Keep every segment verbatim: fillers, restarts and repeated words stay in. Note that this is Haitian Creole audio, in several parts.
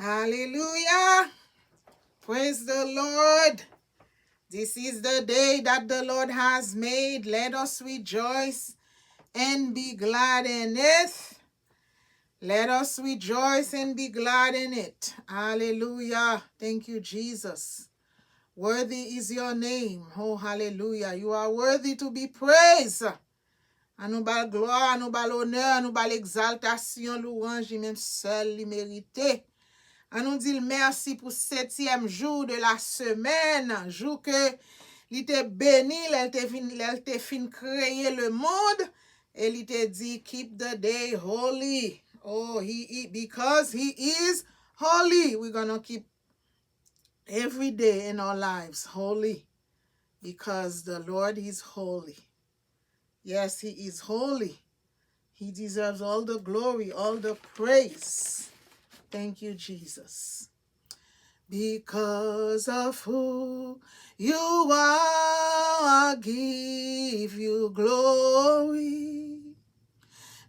Hallelujah. Praise the Lord. This is the day that the Lord has made. Let us rejoice and be glad in it. Let us rejoice and be glad in it. Hallelujah. Thank you, Jesus. Worthy is your name. Oh, hallelujah. You are worthy to be praised. An nou ba l glwa, an nou ba l onè, an nou ba l egzaltasyon, louwanj, li menm sèl li merite. An nou di l mèsi pou setyèm jou de la semèn, jou ke li te beni, lè l te vin, lè l te fin kreye le monde, e li te di, "Keep the day holy." Oh, he, he, because he is holy, we're gonna keep every day in our lives holy, because the Lord is holy. Yes, he is holy. He deserves all the glory, all the praise. Thank you, Jesus. Because of who you are, I give you glory.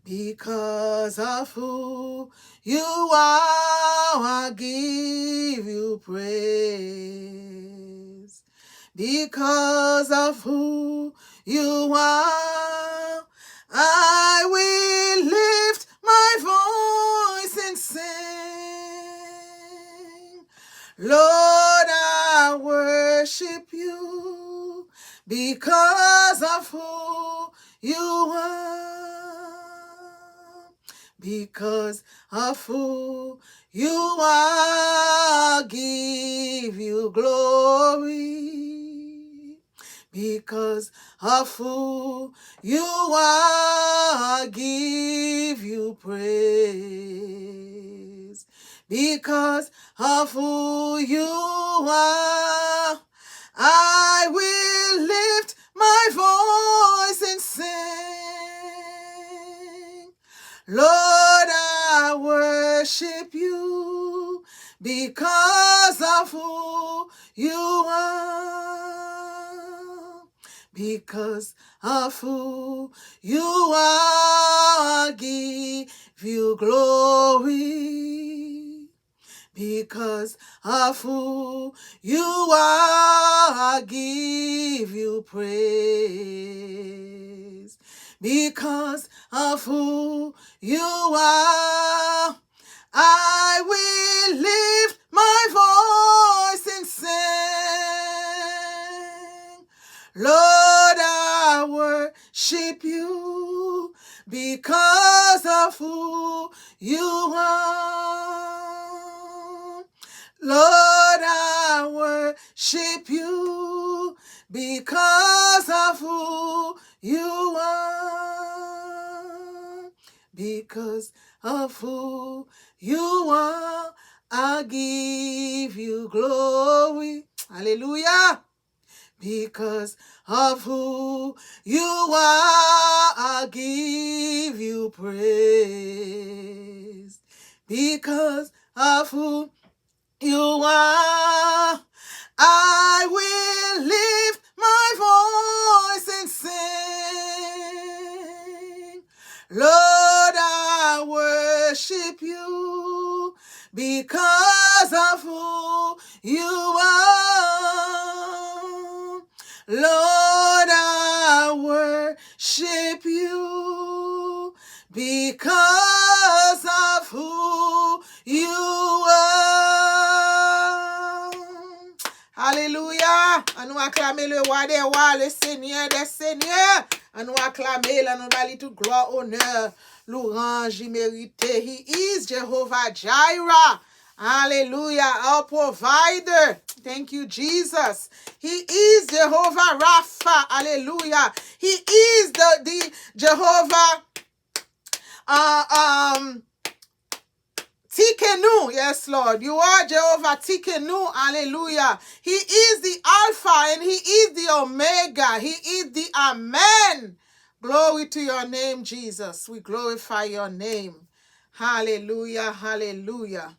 Because of who you are, I give you praise. Because of who you are, I will lift my voice and sing. Lord, I worship you because of who you are. Because of who you are, I give you glory. Because of who you are, I give you praise. Because of who you are, I will lift my voice and sing. Lord, I worship you because of who you are. Because of who you are, I give you glory. Because of who you are, I give you praise. Because of who you are, I will lift my voice and sing. Lord, I worship you because of who you are. Lord, I worship you because of who you are. Because of who you are, I give you glory. Hallelujah. Because of who you are, I give you praise. Because of who you are, I will lift my voice and sing. Lord, I worship you because of who you are. Lord, I worship you because of who you are. Hallelujah! An nou aklame le roi des rois, le seigneur des seigneurs. An nou aklame l, an nou ba li tout glwa, onè, louwanj li merite. He is Jehovah Jireh. Hallelujah, our provider. Thank you, Jesus. He is Jehovah Rapha. Hallelujah. He is the, the Jehovah uh, um, Tsidkenu. Yes, Lord. You are Jehovah Tsidkenu. Hallelujah. He is the Alpha and He is the Omega. He is the Amen. Glory to your name, Jesus. We glorify your name. Hallelujah, hallelujah.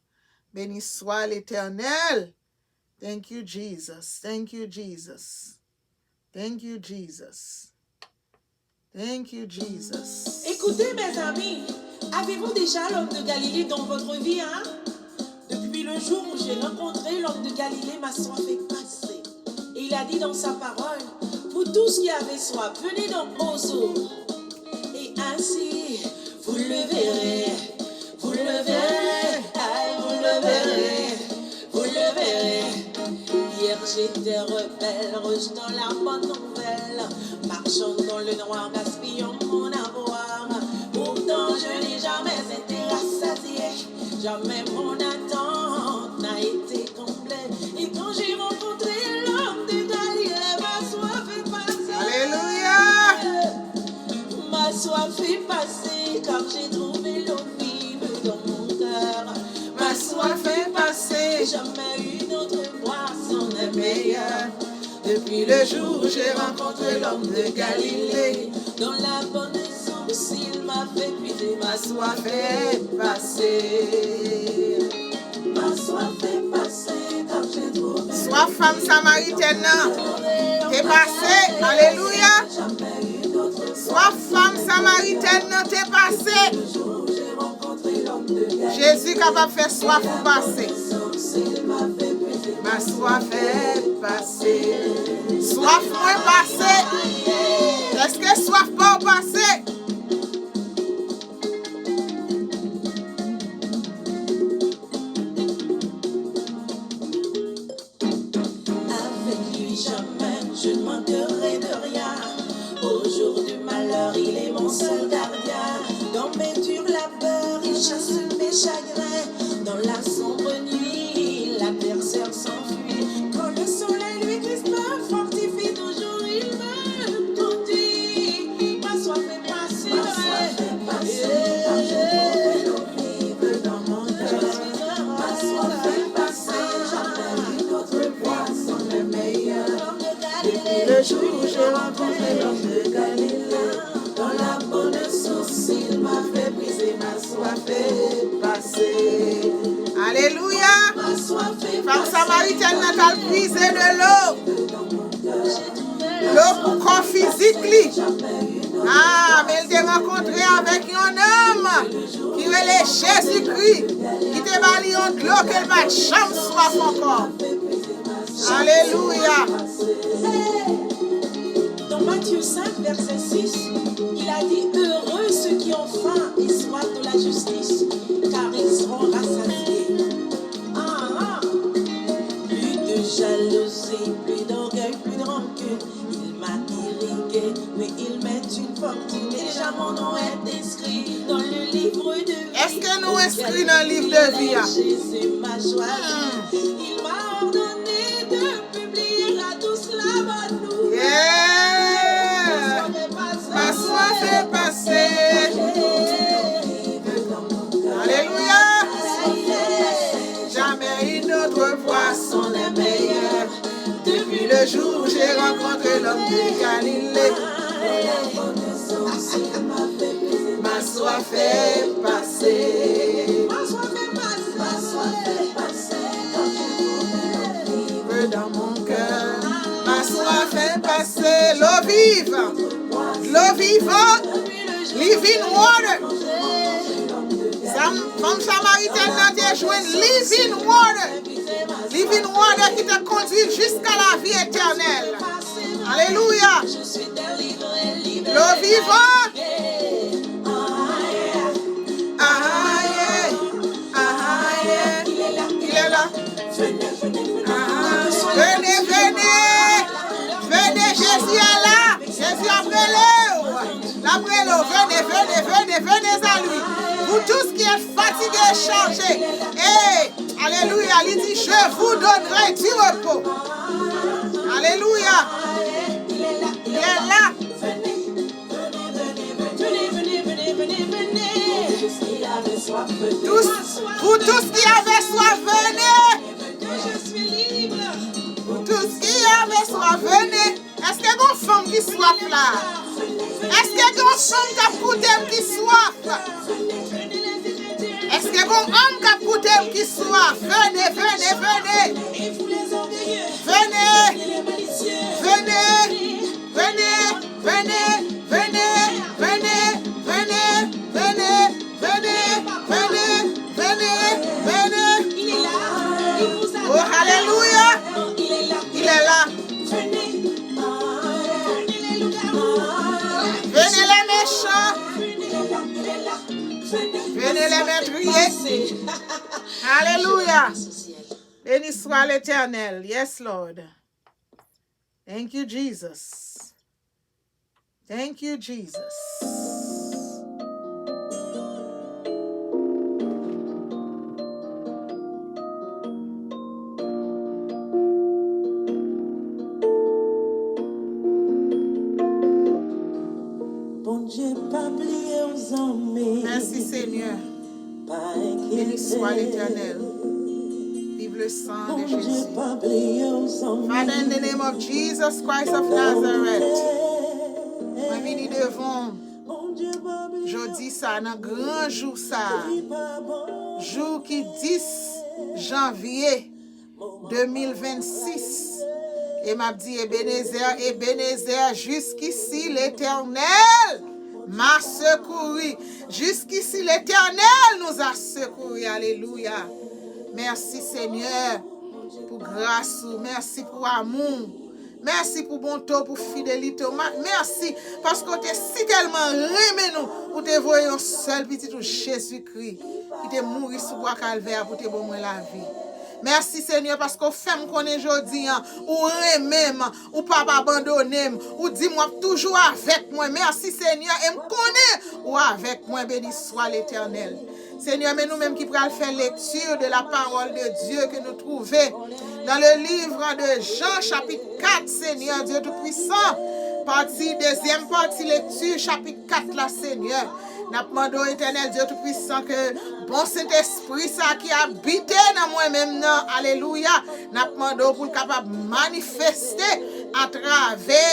Béni soit l'Éternel. Thank you, Jesus. Thank you, Jesus. Thank you, Jesus. Thank you, Jesus. Écoutez, mes amis, avez-vous déjà l'homme de Galilée dans votre vie, hein? Depuis le Le jour où j'ai rencontré l'homme de Galilée, ma soif est passée. Et il a dit dans sa parole, pour tous qui avaient soif, venez donc aux eaux. Et ainsi, vous le verrez, vous le verrez, aïe, vous le verrez, vous le verrez. Hier j'étais rebelle, rejetant la bonne nouvelle, marchant dans le noir, gaspillant mon avoir. Pourtant je n'ai jamais été rassasié, jamais mon attente n'a été comblée. Et quand j'ai rencontré l'homme de Galilée, ma soif est passée. Alléluia. Ma soif est passée, car j'ai trouvé l'eau vive dans mon cœur. Ma soif est passée, jamais une autre boisson n'est meilleure. Depuis le jour où j'ai rencontré l'homme de Galilée, dans la bonne source, il m'a fait puiser. Ma soif est passée. Ma soif est passée, car j'ai trouvé. Swaf fanm samaritèn nan te pase. Alelouya. Swaf fanm samaritèn nan te pase. Jezi kapab fè swaf ou pase. Ma soif est passée. Swaf mwen pase. Èske swaf pa w pase? Avec lui jamais je ne manquerai de rien. Au jour du malheur, il est mon seul gardien. Dans mes durs labeurs, il chasse mes chagrins. Dans la sombre nuit, l'adversaire s'enfuit. Quand le soleil lui crispe, fortifie toujours, il me conduit. Ma soif est passée. Ma soif est passée, quand j'ai trouvé l'eau vive dans mon cœur. Ma soif est passée, jamais une autre boisson n'est meilleure. Depuis le jour où j'ai rencontré l'homme de Galilée, dans la bonne source, il m'a fait puiser, ma soif est passée. Alelouya. Ma soif est Fanm samaritèn nan t al puize dlo. Dlo pou kò fizik li. Ah, men l te rankontre avèk yon nonm ki rele Jezikri, ki te ba li yon dlo ke l pa t janm swaf ankò. Alelouya. Dans Matthieu cinq, verset six, il a dit, heureux ceux qui ont faim et soif de la justice, car ils seront rassasiés. Ah, ah. Plus de jalousie, plus d'orgueil, plus de rancune. Il m'a irrigué, mais il m'est une fortune. Et déjà mon nom est inscrit dans le livre de vie. Èske nou enskri nan liv de vi a? Jésus m'a choisi. Il m'a ordonné de publier la douce, la bonne nouvelle. Yeah. Ma soif est passée. Alelouya. Jamais une autre boisson n'est meilleure. Depuis le jour où j'ai rencontré l'homme de Galilée, ma soif est passée. Dans mon cœur, ma soif est passée. Dlo viv, dlo vivan, living water. Fanm samaritèn nan te jwenn living water. Living water ki te kondwi jiska lavi etènèl. Alelouya. Dlo vivan. Aye, aye, il est là. Ah, vene, vene. Vene, Jezi a la. Jezi ap rele w. L ap rele w. Vene, vene, vene, venez à lui. Vous tous qui êtes fatigués et chargés. Hey, alléluia. Li di, je vous donnerai du repos. Alléluia. Il est là. Tous, vous tous qui avez soif, venez. Vous tous qui avez soif, venez. Èske gon fanm ki swaf la? Èske gon fanm k ap koute m ki swaf? Èske gon òm k ap koute m ki swaf? Vene, vene, vene. Vene. Vene. Vene. Vene. Vene. Vene. Vene. Vene. Vene. Vene. Vene. Vene. Vene. Alelouya. Beni swa Letènèl. Yes, Lord. Thank you, Jesus. Thank you, Jesus. Bondye pa bliye w zanmi. Mèsi, Senyè. Beni swa Letènèl. Vive le sang de Jésus. Father, in the name of Jesus Christ of Nazareth, mwen vini devan w jodi sa, nan gran jou sa, jou ki dis janvye de mil vennsis. E m ap di, Ebenezè, Ebenezè, jiskisi Letènèl m'a secouru. Jiskisi Letènèl nous a secouru. Alelouya. Mèsi, Senyè, pou gras ou. Mèsi pou amou w. Mèsi pou bonte w, pou fidelite w. Ma- Mèsi paske w te si tèlman renmen nou, ou te voye yon sèl pitit ou, Jezikri, ki te mouri sou bwa Kalvè a pou te ban mwen lavi. Mèsi, Senyè, paske w fè m konnen jodi a, ou renmen m, ou p ap abandone m, ou di m w ap toujou avèk mwen. Mèsi, Senyè, e m konnen ou avèk mwen. Beni swa Letènèl. Senyè, men nou menm ki pral fè lecture de la parole de Dieu ke nou twouve dans le livre de Jean, chapitre quatre, Senyè Dye Toupisan, pati, dezyèm pati lekti, chapit kat la, Senyè. N ap mande w, Etènèl Dye Toupisan, ke bon Sentespri sa ki abite nan mwen menm nan, alelouya, n ap mande w pou l kapab manifeste atravè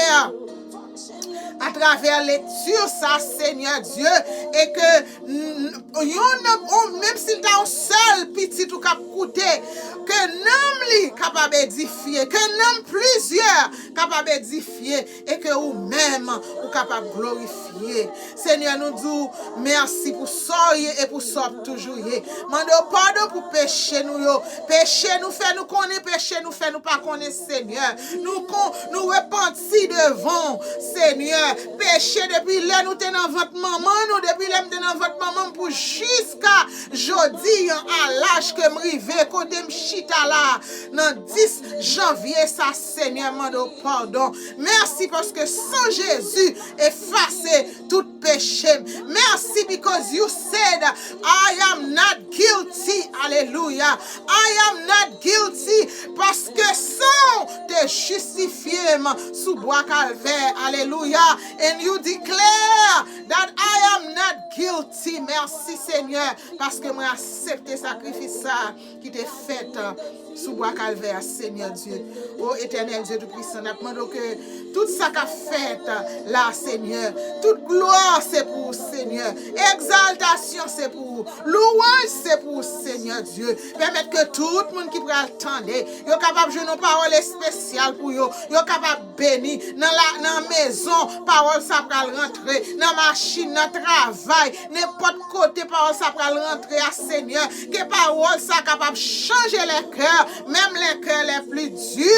atravè lekti sa, Senyè Dye, e ke n- n- yon nan, on- menm si l ta yon sèl pitit ou k ap koute, ke nanm li kapab edifye, ke nanm plizyè kapab edifye, e ke ou menm ou kapab glorifye. Senyè, nou di w mèsi pou sa w ye e pou sa w ap toujou ye. Mande w padon pou peche nou yo. Peche nou fè nou konnen, peche nou fè nou pa konnen, Senyè. Nou kon- nou repanti devan w, Senyè. Peche depi lè nou te nan vant manman nou, depi lè m te nan vant manman m pou jiska jodi a, a laj ke m rive kote m chita la, nan dis janvye sa, Senyè, mande w padon. Mèsi paske san Jezi efase tout peche m. Mèsi because you said, I am not guilty. Alelouya. I am not guilty. Paske san w te jistifye m sou bwa Kalvè. Alelouya. And you declare that I am not guilty. Mèsi, Senyè, paske mwen aksepte sakrifis sa ki te fèt sou bwa Kalvè a, Senyè Dye. O Etènèl Dye Toupisan, n ap mande w ke tout sa k ap fèt la, Senyè, tout glwa se pou ou, Senyè. Egzaltasyon se pou ou. Louwanj se pou ou, Senyè Dye. Pèmèt ke tout moun ki pral tande, yo kapab jwenn yon pawòl espesyal pou yo. Yo kapab beni nan la, nan mezon, pawòl sa pral rantre, nan machin, nan travay, nenpòt kote pawòl sa pral rantre a, Senyè, ke pawòl sa kapab chanje lè kè, menm lè kè lè pli di,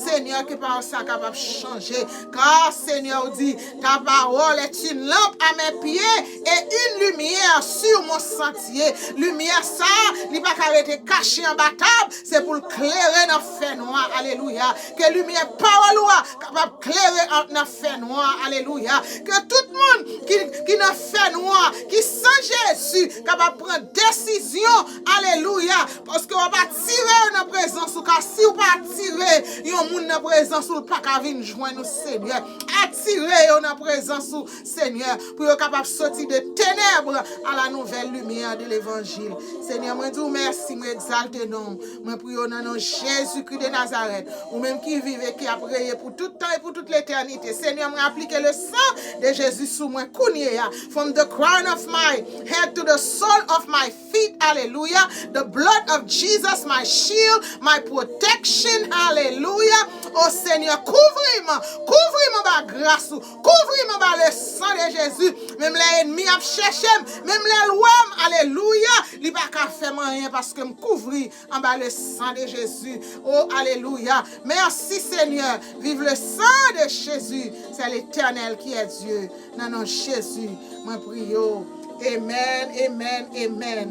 Senyè, ke pawòl sa kapab chanje. Car, Senyè, ou di, ta parole est une lampe à mes pieds et une lumière sur mon sentier. Limyè sa, li pa ka rete kache anba tab, se pou l klere nan fènwa. Alelouya. Ke limyè pawòl ou a kapab klere an- nan fènwa. Alelouya. Ke tout moun ki, ki nan fènwa, ki san Jezi, kapab pran desizyon. Alelouya. Paske w ap atire yo nan prezans ou, ka si w pa atire yon moun nan prezans ou, l pa ka vin jwenn ou, Senyè. Atire yo nan prezans ou, Senyè, pou yo kapab soti de tenèb a la nouvèl limyè de levanjil. Senyè, mwen di w mèsi, mwen egzalte non w. Mwen priye w nan non Jezikri de Nazarèt, ou menm ki viv e ki ap reye pou tout tan e pou tout letènite. Senyè, mwen aplike le sang de Jezi sou mwen kounye a. From the crown of my head to the sole of my feet, alelouya. The blood of Jesus, my shield, my protection, alelouya. O Senyè, kouvri m, kouvri m anba gras ou, kouvri m anba le sang de Jezi. Menm lè ènmi ap chèche m, menm lè l wè m, alelouya, li pa ka fè m anyen paske m kouvri anba le sang de Jésus. O, alelouya. Mèsi, Senyè. Vive le sang de Jésus. C'est l'Éternel qui est Dieu. Nan non Jezi, mwen priye w. Amen, amen, amen.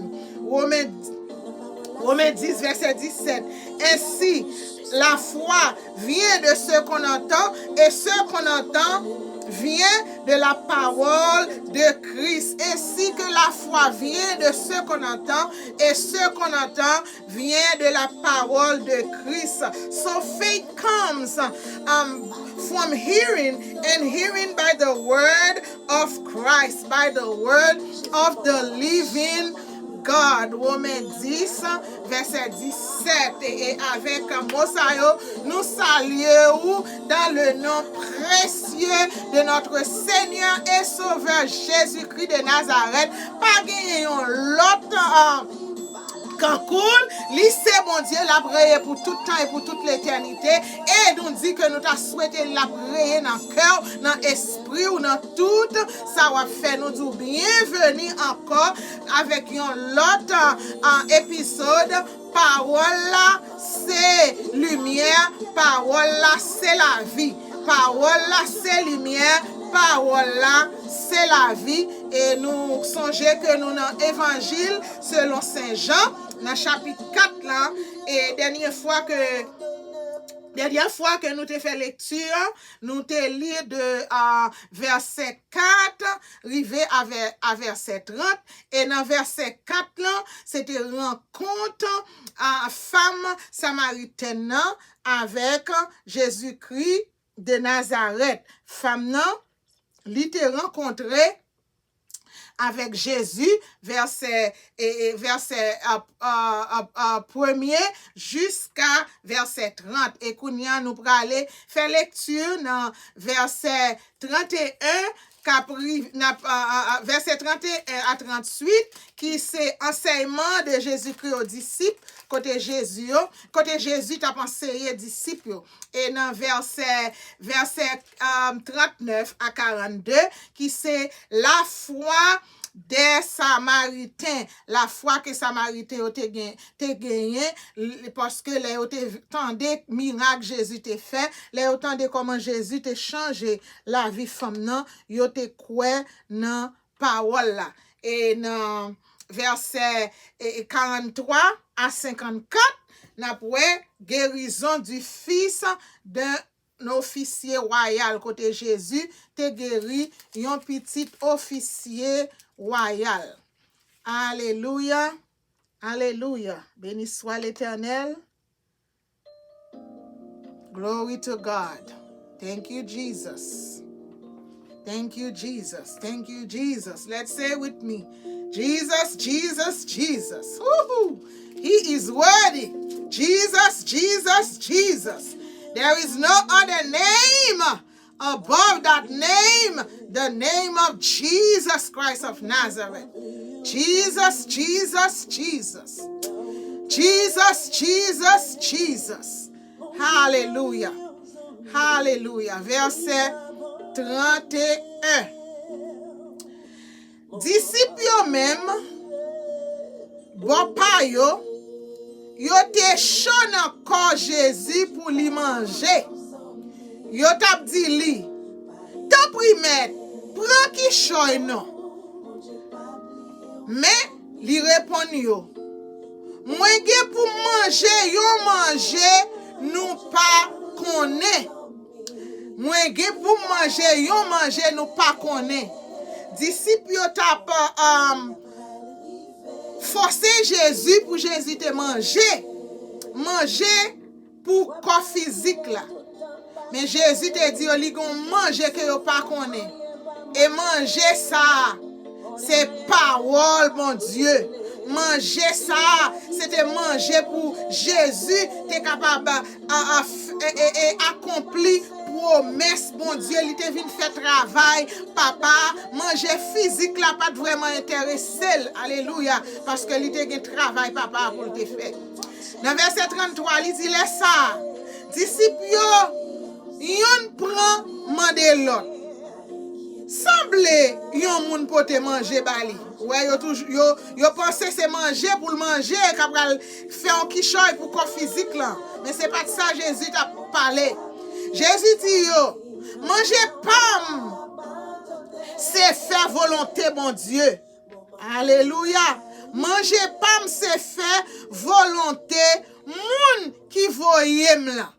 Romains, Romains dix, verset dix-sept. Ainsi, la foi vient de ce qu'on entend, et ce qu'on entend vient de la parole de Christ. Ainsi que la foi vient de ce qu'on entend, et ce qu'on entend vient de la parole de Christ. So faith comes um, from hearing, and hearing by the word of Christ, by the word of the living God. Women dis, vèsè disèt. E, e avèk mo sa yo, nou salye ou dans le nom précieux de notre Seigneur et Sauveur Jésus-Christ de Nazareth. Pa genyen yon lòt, uh, kankou l, li se Bondye, l ap reye pou tout tan e pou tout letènite. E nou di ke nou ta swete l ap reye nan kè w, nan espri w, nan tout sa w ap fè. Nou di w byenveni ankò avèk yon lòt, uh, epizòd. Pawòl la se limyè, pawòl la se lavi. Pawòl la se limyè, pawòl la se lavi. E nou sonje ke nou nan Evanjil selon Sen Jan, nan chapit kat la. E dènye fwa ke, dènye fwa ke nou te fè lekti an, nou te li de, a, vèsè kat rive a vè-, a vèsè trant. E nan vèsè kat lan, se te rankont, a, fanm samaritèn nan avèk Jezikri de Nazarèt. Fanm nan, li te rankontre avèk Jezi, vèsè, e, e, vèsè, a, a, a, a, premye jiska vèsè trant. E kounye a, nou prale fè lekti nan vèsè trant e en, k ap ri-, n ap, a, a, a, vèsè trant e en a trant uit, ki se ansèyman de Jezikri o disip, kote Jezi yo, kote Jezi t ap anseye disip yo. E nan vèsè, vèsè, um, trant nèf a karannde, ki se lafwa dè Samariten, lafwa ke Samariten yo te gen, te genyen, l-, paske lè yo te tande mirak Jezi te fè, lè yo tande kòman Jezi te chanje lavi fanm nan, yo te kwè nan pawòl la. E nan vèsè, e, e, karannntwa a senkannkat, n ap wè guérison du fils d'un officier royal, kote Jezi te geri yon pitit ofisye wayal. Alelouya, alelouya. Béni soit l'Éternel. Glory to God. Thank you, Jesus. Thank you, Jesus. Thank you, Jesus. Let's say with me. Jesus, Jesus, Jesus. Woohoo! He is worthy. Jesus, Jesus, Jesus. There is no other name above that name, the name of Jesus Christ of Nazareth. Jesus, Jesus, Jesus. Jesus, Jesus, Jesus. Alelouya. Alelouya. Vèsè trant e en. Disip yo menm, bò pa yo, yo te cho nan kò Jezi pou li manje. Yo t ap di li, "Tanpri, Mèt, pran kichòy non." Men, li reponn yo, "Mwen gen pou m manje yon manje nou pa konnen." Mwen gen pou m manje yon manje nou pa konnen. Disip yo t ap, um, fòse Jezi pou Jezi te manje. Manje pou kò fizik la. Men Jezi te di yo li gen yon manje ke yo pa konnen. E manje sa a, se pawòl Bondye. Manje sa a, se te manje pou Jezi te kapab a, a, f-, e, e, e, akonpli pwomès Bondye. Li te vin fè travay Papa a. Manje fizik la pa t vrèman enterese l. Alelouya. Paske li te gen travay Papa a pou l te fè. Nan vèsè trant twa, li di, "Lè sa a, disip yo, yonn pran mande lòt." Sanble yon moun pote manje ba li. Ou wè, yo toujou, yo, yo panse se manje pou l manje, k ap pral fè yon kichòy pou kò fizik lan. Men se pa t sa Jezi t ap pale. Jezi di yo, "Manje pa m, se fè volonte Bondye." Alelouya! Manje pa m se fè volonte moun ki voye m lan.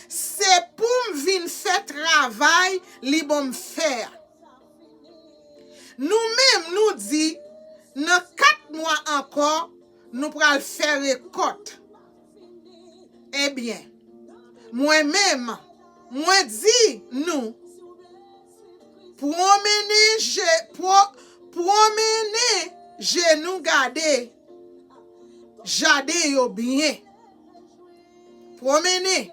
Se pou m vin fè travay li ban m fè a. Nou menm, nou di, nan kat mwa ankò, nou pral fè rekòt. Ebyen, mwen menm, mwen di nou, pwomennen je, pwo, pwomennen je nou gade jaden yo byen. Pwomennen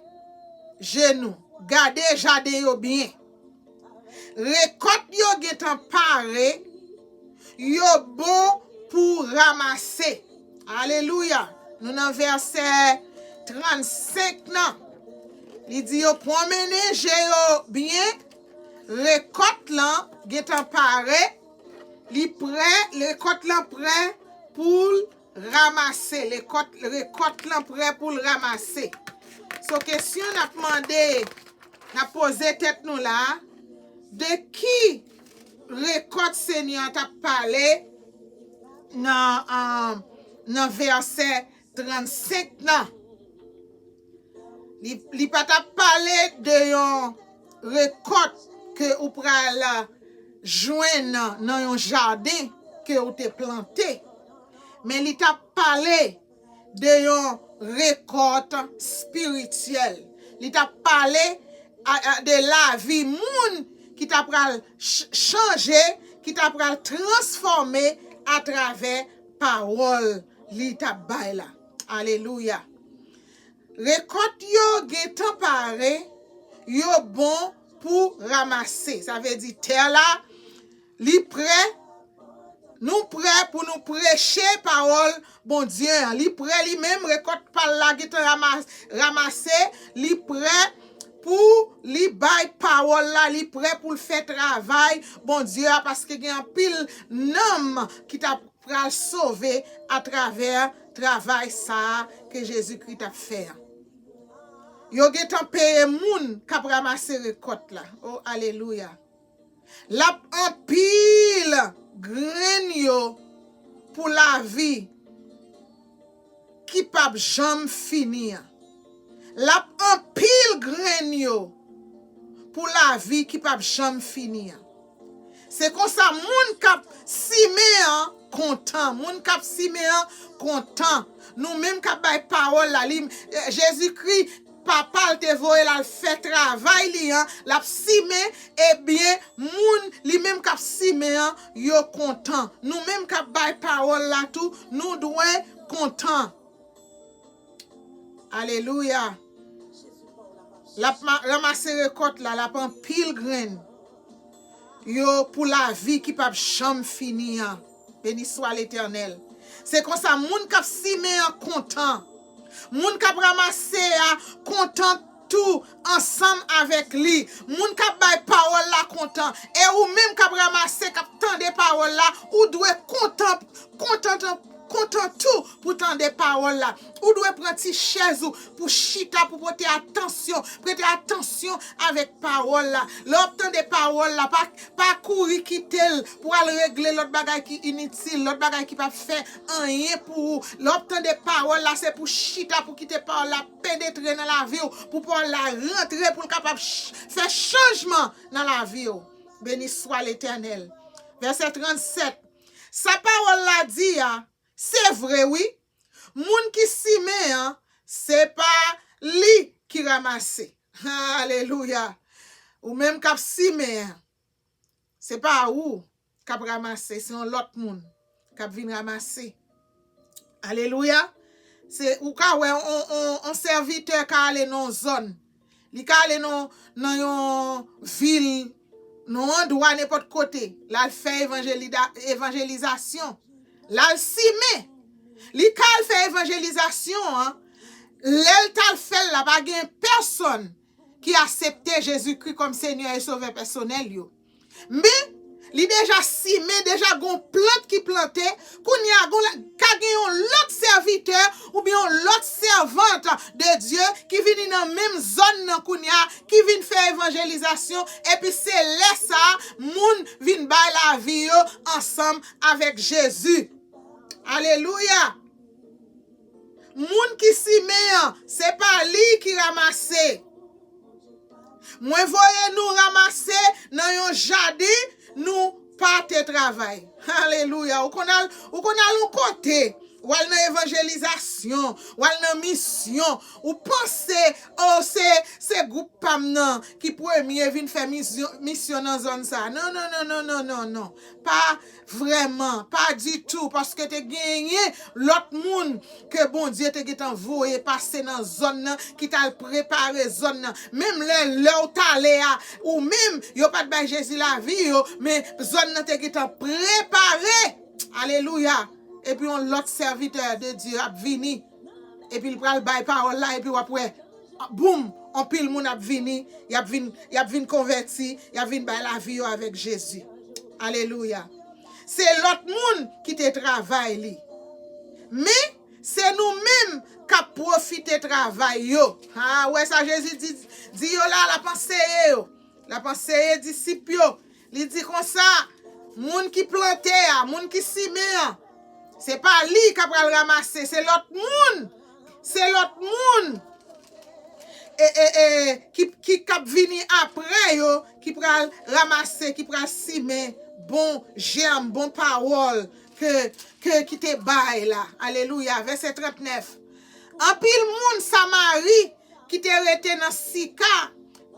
je nou, gade jaden yo byen. Rekòt yo gentan pare, yo bon pou ranmase. Alelouya! Nou nan vèsè trannsenk nan. Li di yo pwomennen je yo byen, rekòt lan gentan pare, li prè, rekòt lan prè pou l ranmase, rekòt, rekòt lan prè pou l ranmase. So, kesyon n ap mande, n ap poze tèt nou la, de ki rekòt Senyè a t ap pale nan, um, nan vèsè trannsenk nan? Li, li pa t ap pale de yon rekòt ke ou pral jwenn nan yon jaden ke ou te plante. Men li t ap pale de yon rekòt espirityèl. Li t ap pale a, a, de lavi moun ki ta pral ch-, chanje, ki ta pral transfòme atravè pawòl li t ap bay la. Alelouya! Rekòt yo gentan pare, yo bon pou ranmase. Sa vle di tè la, li prè, nou prè pou nou preche pawòl Bondye an. Li prè li menm, rekòt pa l la gentan rama-, ranmase, li prè pou li bay pawòl la, li prè pou l fè travay Bondye a, paske gen anpil nanm ki t ap pral sove atravè travay sa a ke Jezikri t ap fè a. Yo gentan peye moun k ap ranmase rekòt la. O, alelouya! L ap anpile grenn yo pou lavi ki p ap janm fini an. L ap anpile grenn yo pou lavi ki p ap janm fini an. Se konsa, moun k ap simen an kontan. Moun k ap simen an kontan. Nou menm k ap bay pawòl la, li, Jezikri, Papa l te voye l al fè travay li an, l ap simen, ebyen, moun li menm k ap simen an, yo kontan. Nou menm k ap bay pawòl la tou, nou dwe kontan. Alelouya. L ap ma-, ranmase rekòt la, l ap anpile grenn yo pou lavi ki p ap janm fini an. Beni swa Letènèl. Se konsa, moun k ap simen an kontan. Moun k ap ranmase a kontan tou ansanm avèk li. Moun k ap bay pawòl la kontan. E ou menm k ap ranmase, k ap tande pawòl la, ou dwe kontan, kontan, kontan tou pou tande pawòl la. Ou dwe pran ti chèz ou pou chita, pou pote atansyon, prete atansyon avèk pawòl la. Lè w ap tande pawòl la, pa, pa kouri kite l pou al regle lòt bagay ki initil, lòt bagay ki p ap fè anyen pou ou. Lè w ap tande pawòl la, se pou chita, pou kite pawòl la penetre nan lavi w, pou pawòl la rantre, pou l kapab ch-, fè chanjman nan lavi w. Beni swa Letènèl. Vèsè trannsèt. Sa pawòl la di a, se vre, wi. Moun ki simen an, se pa li ki ranmase. Alelouya! Ou menm k ap simen an, se pa ou k ap ranmase, se yon lòt moun k ap vin ranmase. Alelouya! Se, ou ka wè on, on, on sèvitè ka ale nan yon zòn. Li ka ale nan, nan yon vil, nan yon andwa, nenpòt kote. L al fè evanjelida-, evanjelizasyon. L al simen. Li ka al fè evanjelizasyon an. Lè l t al fè l la, pa gen pèsonn ki aksepte Jezikri kòm Senyè e Sovè pèsonèl yo. Men, li deja simen, deja gon plant ki plante, kounye a gon la, ka gen yon lòt sèvitè oubyen yon lòt sèvant de Dye ki vini nan menm zòn nan kounye a, ki vin fè evanjelizasyon, epi se lè sa a, moun vin bay lavi yo ansanm avèk Jezi. Alelouya! Moun ki simen an, se pa li ki ranmase. Mwen voye nou ranmase nan yon jaden nou pa te travay. Alelouya! Ou konn al, ou konn al yon kote, w al nan evanjelizasyon, w al nan misyon, ou panse, o, se, se gwoup pa m nan ki premye vin fè misyon, misyon nan zòn sa. Non, non, non, non, non, non, non. Pa vrèman, pa ditou, paske te genyen lòt moun ke Bondye te gentan voye pase nan zòn nan, ki t al prepare zòn nan. Menm lè, lè w t ale a, ou menm, yo pa t bay Jezi lavi yo, men zòn nan te gentan prepare. Alelouya! Epi yon lòt sèvitè de Dye ap vini. Epi l pral bay pawòl la, epi w ap wè, boum, anpil moun ap vini, y ap vin, y ap vin konvèti, y ap vin bay lavi yo avèk Jezi. Alelouya! Se lòt moun ki te travay li. Men, se nou menm k ap pwofite travay yo. Ha, ou wè sa Jezi di, di yo la, l ap anseye yo. L ap anseye disip yo. Li di konsa, moun ki plante a, moun ki simen an, se pa li k ap pral ranmase, se lòt moun. Se lòt moun. E, e, e, ki, ki k ap vini apre yo, ki pral ranmase, ki pral simen bon jèm, bon pawòl ke, ke, ki te bay la. Alelouya. Vèsè trannèf. Anpil moun Samari ki te rete nan Sika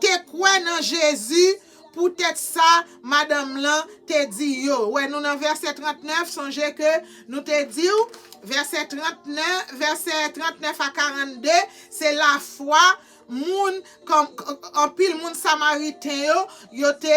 te kwè nan Jezi, poutèt sa madanm lan te di yo. Wè, nou nan vèsè trannèf, sonje ke nou te di w, vèsè trannèf, vèsè trannèf a karannde, se lafwa moun, kòm, anpil moun Samariten yo, yo te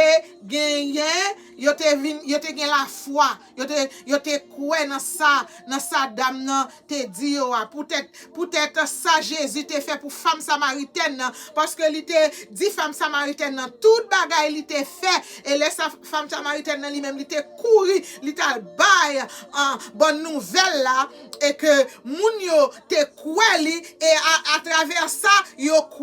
genyen, yo te vin, yo te gen lafwa, yo te, yo te kwè nan sa, nan sa dam nan te di yo a. Poutèt, poutèt sa Jezi te fè pou fanm Samaritèn nan, paske li te di fanm Samaritèn nan tout bagay li te fè, e lè sa fanm Samaritèn nan li menm li te kouri, li t al bay, ah, bòn nouvèl la, e ke moun yo te kwè li, e a, atravè sa, yo kwè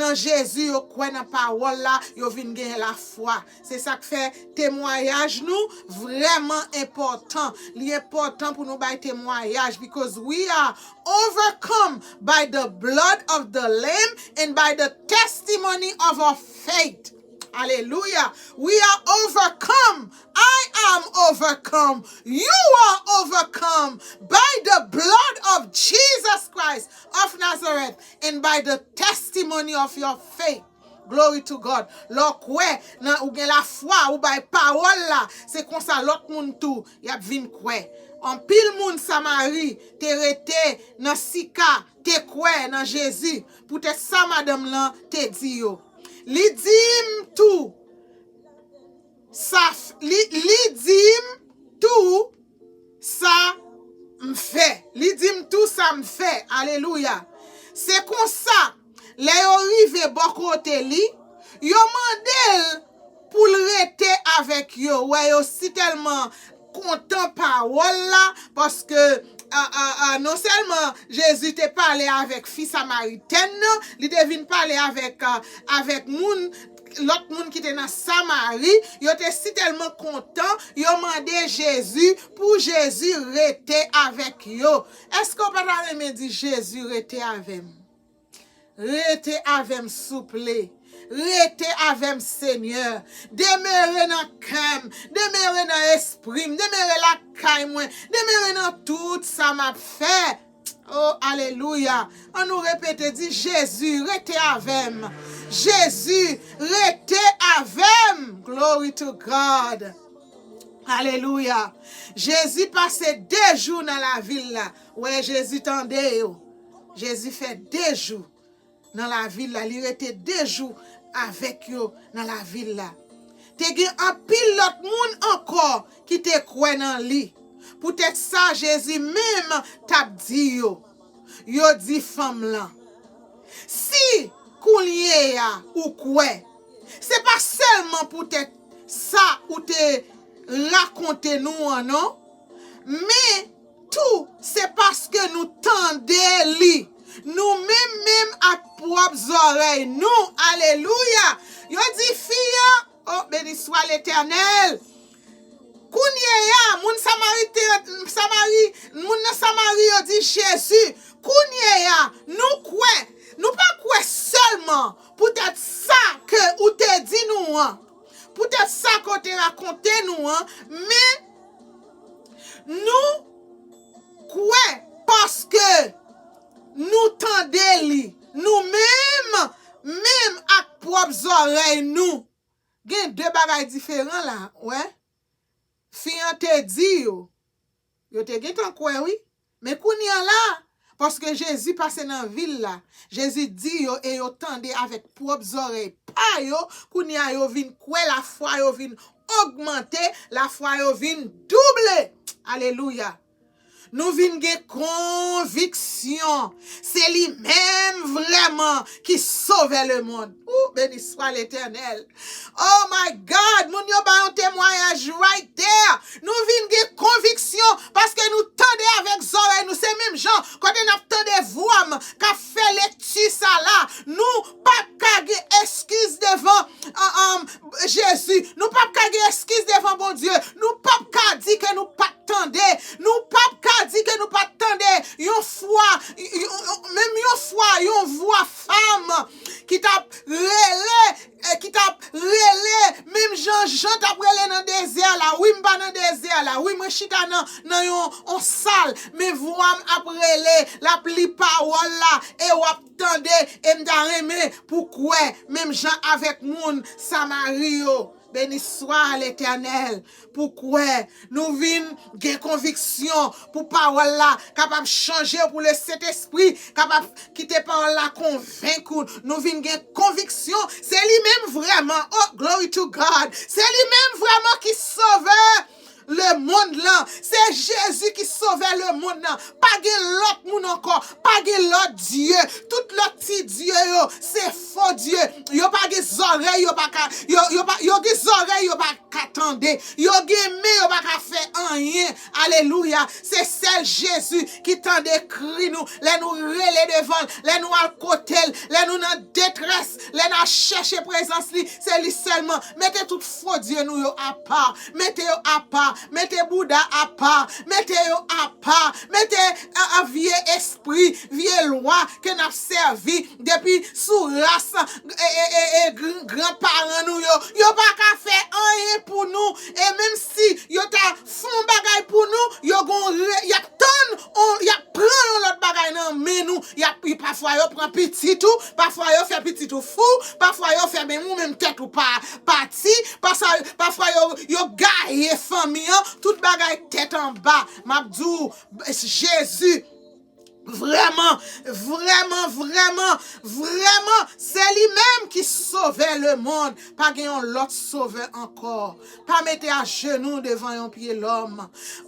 nan Jezi, yo kwè nan pawòl la, yo vin gen lafwa. Se sa k fè temwayaj nou vrèman enpòtan. Li enpòtan pou nou bay temwayaj, because we are overcome by the blood of the Lamb and by the testimony of our faith. Alelouya. We are overcome. I am overcome. You are overcome by the blood of Jesus Christ of Nazareth and by the testimony of your faith. Glory to God. Lè w kwè nan, ou gen lafwa, ou bay pawòl la, se konsa lòt moun tou, y ap vin kwè. Anpil moun Samari te rete nan Sika, te kwè nan Jezi, poutèt sa madanm lan te di yo. Li di m tou, sa f-, li, li di m tou sa m fè. Li di m tou sa m fè. Alelouya. Se konsa, lè yo rive bò kote li, yo mande l pou l rete avèk yo. Wè, yo sitèlman kontan pawòl la, paske, a, a, a, non sèlman Jezi te pale avèk fi Samaritèn nan, li te vin pale avèk, a, avèk moun, lòt moun ki te nan Samari, yo te sitèlman kontan, yo mande Jezi pou Jezi rete avèk yo. Èske w pa ta renmen di, Jezi, rete avè m? Rete avè m, souple. Rete avè m, Senyè. Demere nan kè m. Demere nan espri m. Demere lakay mwen. Demere nan tout sa m ap fè. Oh, alelouya. An nou repete, di, Jezi, rete avè m. Jezi, rete avè m. Glory to God. Alelouya. Jezi pase de jou nan lavil la. Wè, Jezi tande yo. Jezi fè de jou nan lavil la. Li rete de jou avèk yo nan lavil la. Te gen anpil lòt moun ankò ki te kwè nan li. Poutèt sa, Jezi menm t ap di yo, yo di fanm lan, si kounye a ou kwè, se pa sèlman poutèt sa ou te rakonte nou an, non, men tou, se paske nou tande li, nou menm menm ak pwòp zòrèy nou. Alelouya! Yo di fi an, oh, beni swa Letènèl! Kounye a, moun Samari te, Samari, moun nan Samari yo di Jezi, kounye a, nou kwè, nou pa kwè sèlman poutèt sa ke ou te di nou an, poutèt sa ke w te rakonte nou an, men nou kwè paske nou tande li, nou menm, menm ak pwòp zòrèy nou. Gen de bagay diferan la, wè. Fi an te di yo, yo te gentan kwè, wi. Men kounye a la, paske Jezi pase nan vil la, Jezi di yo e yo tande avèk pwòp zòrèy pa yo, kounye a yo vin kwè, lafwa yo vin ogmante, lafwa yo vin double. Alelouya! Nou vin gen konviksyon se li menm vrèman ki sovè lemonn. Ou, beni swa Letènèl. Oh my God, moun yo ba yon temwayaj right there. Nou vin gen konviksyon paske nou tande avèk zòrèy nou. Se menm jan kote n ap tande vwa m k ap fè lekti sa la. Nou p ap ka gen eskiz devan, an, an, Jezi. Nou p ap ka gen eskiz devan Bondye. Nou p ap ka di ke nou pa t tande. Nou p ap ka di ke nou pa t tande. Yon fwa, yon, yon, menm yon fwa, yon vwa fanm ki t ap rele, eh, ki t ap rele, menm jan Jan t ap rele nan dezè la. Wi, m pa nan dezè la. Wi, mwen chita nan, nan yon, yon sal. Men vwa m ap rele, l ap li pawòl la, e w ap tande, e m ta renmen pou kwè, menm jan avèk moun Samari yo. Beni swa Letènèl, pou kwè. Nou vin gen konviksyon pou pawòl la kapab chanje w, pou Lesentespri kapab kite pawòl la konvenk ou. Nou vin gen konviksyon se li menm vrèman. Oh, glory to God. Se li menm vrèman ki sovè lemonn lan. Se Jezi ki sovè lemonn nan. Pa gen lòt moun ankò. Pa gen lòt dye. Tout lòt ti dye yo, se fo dye. Yo pa gen zòrèy, yo pa ka, yo, yo pa, yo gen zòrèy, yo pa ka tande. Yo gen men, yo pa ka fè anyen. Alelouya. Se sèl Jezi ki tande kri nou. Lè nou rele devan l, lè nou al kote l, lè nou nan detrès, lè n al chèche prezans li, se li sèlman. Mete tout fo dye nou yo apa. Mete yo apa. Mete Bouda apa. Mete yo apa. Mete, a, a, vye espri, vye lwa ke n ap sèvi depi sou ras, e, e, e, e, gr-, granparan nou yo. Yo pa ka fè anyen pou nou. E menm si yo ta fè yon bagay pou nou, yo gon re-, y ap tann, on, y ap pran yon lòt bagay nan men nou. Y ap, pafwa yo pran pitit ou, pafwa yo fè pitit ou fou, pafwa yo fè menm ou menm tèt ou pa pati, pafwa, pafwa yo, yo gaye fanmi an, tout bagay tèt anba. M ap di w, Jezi, vrèman, vrèman, vrèman, vrèman, se li menm ki sovè lemonn. Pa gen yon lòt sovè ankò. Pa mete ajenou devan yon pye lòm.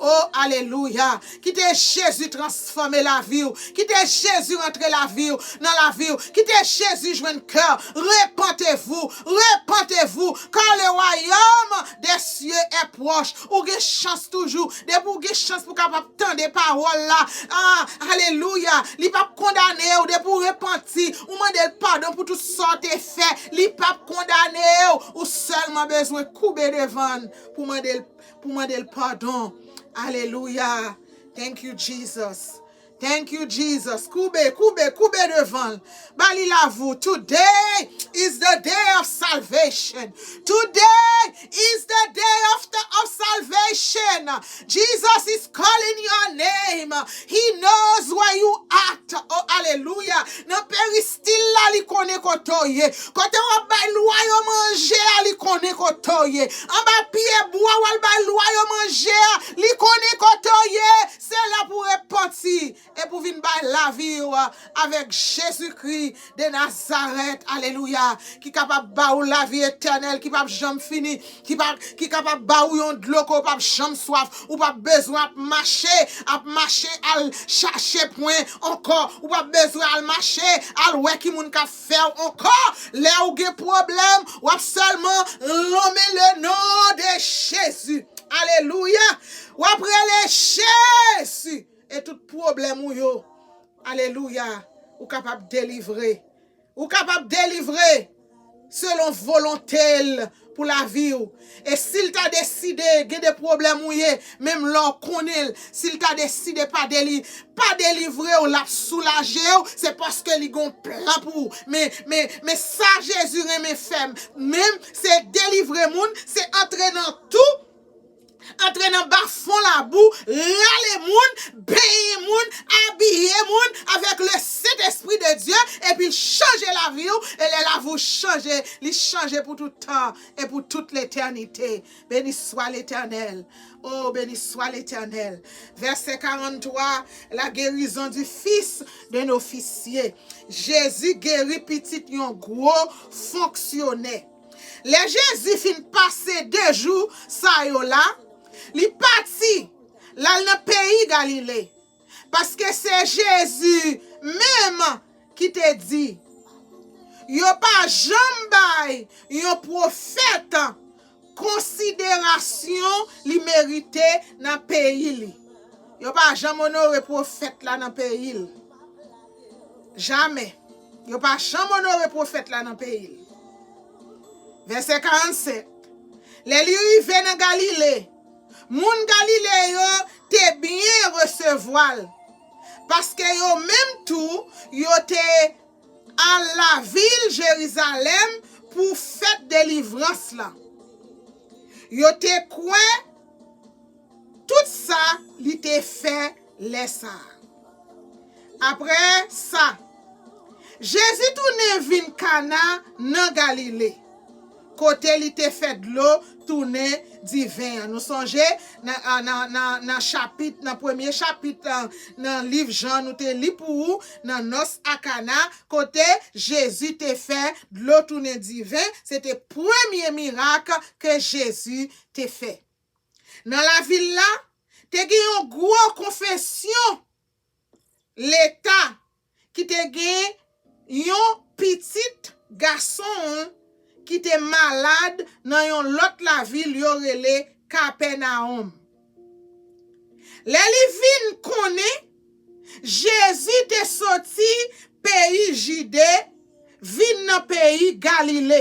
Oh, alelouya. Kite Jezi transfòme lavi w. Kite Jezi rantre lavi w, nan lavi w. Kite Jezi jwenn kè w. Repentez-vous. Repentez-vous. Car le royaume des cieux est proche. Ou gen chans toujou. Depi w gen chans pou w kapab tande pawòl la. Ah, alelouya. Li p ap kondane w. Depi w repanti, ou mande l padon pou tout sa w te fè. Li p ap kondane w. Ou sèlman bezwen koube devan l pou mande l, pou mande l padon. Alelouya. Thank you, Jesus. Thank you, Jesus. Koube, koube, koube devan l. Ba li lavi w. Today is the day of salvation. Today is the day of, the, of salvation. Jesus is calling your name. He knows where you at. Oh, alelouya. Nan peristil la, li konnen kote w ye. Kote w ap bay lwa yo manje a, li konnen kote w ye. Anba pye bwa w al bay lwa yo manje a, li konnen kote w ye. Se lè pou w repanti e pou w vin bay lavi w avèk Jezikri de Nazarèt, alelouya, ki kapab ba ou lavi etènèl, ki p ap janm fini, ki pa, ki kapab ba ou yon dlo ke w p ap janm swaf, ou p ap bezwen ap mache, ap mache al chache pwen ankò, ou p ap bezwen al mache, al wè ki moun k ap fè w ankò. Lè ou gen pwoblèm, w ap sèlman lonmen le non de Jezi. Alelouya! W ap rele Jezi e tout pwoblèm ou yo. Alelouya! Ou kapab delivre. Ou kapab delivre. selon volonte l pou lavi w. E si l ta deside gen de pwoblèm ou ye, menm lè w konnen l, si l ta deside pa deli-, pa delivre w, l ap soulaje w, se paske li gon plan pou ou. Men, men, men sa Jezi renmen fè, menm, se delivre moun, se antre nan tou, antre nan bafon labou, rale moun, benyen moun, abiye moun avèk le Sentespri de Dye, epi l chanje lavi w, e lè lavi w chanje, li chanje pou tout tan e pou tout letènite. Béni soit l'Éternel. Oh, béni soit l'Éternel. Verset quarante-trois, la guérison du fils d'un officier. Jezi geri pitit yon gwo fonksyonè. Lè Jezi fin pase de jou sa yo la, li pati, l al nan peyi Galile. Paske se Jezi menm ki te di, yo pa janm bay yon pwofèt konsiderasyon li merite nan peyi li. Yo pa janm onore pwofèt la nan peyi l. Jamè. Yo pa janm onore pwofèt la nan peyi l. Vèsè karannsenk. Lè li rive nan Galile, moun Galile yo te byen resevwa l, paske yo menm tou, yo te al lavil Jerizalèm pou fèt delivrans lan. Yo te kwè tout sa li te fè lè sa a. Apre sa, Jezi tounen vin Kana nan Galile, kote li te fè dlo tounen diven an. Nou sonje nan, nan, nan, nan chapit, nan premye chapit, nan, nan liv Jan, nou te li pou ou, nan nòs a Kana, kote Jezi te fè dlo tounen diven, se te premye mirak ke Jezi te fè. Nan lavil la, te gen yon gwo konfesyon leta ki te gen yon pitit gason l ki te malad nan yon lòt lavil yo rele Kapènawòm. Lè li vin konnen Jezi te soti peyi Jide, vin nan peyi Galile.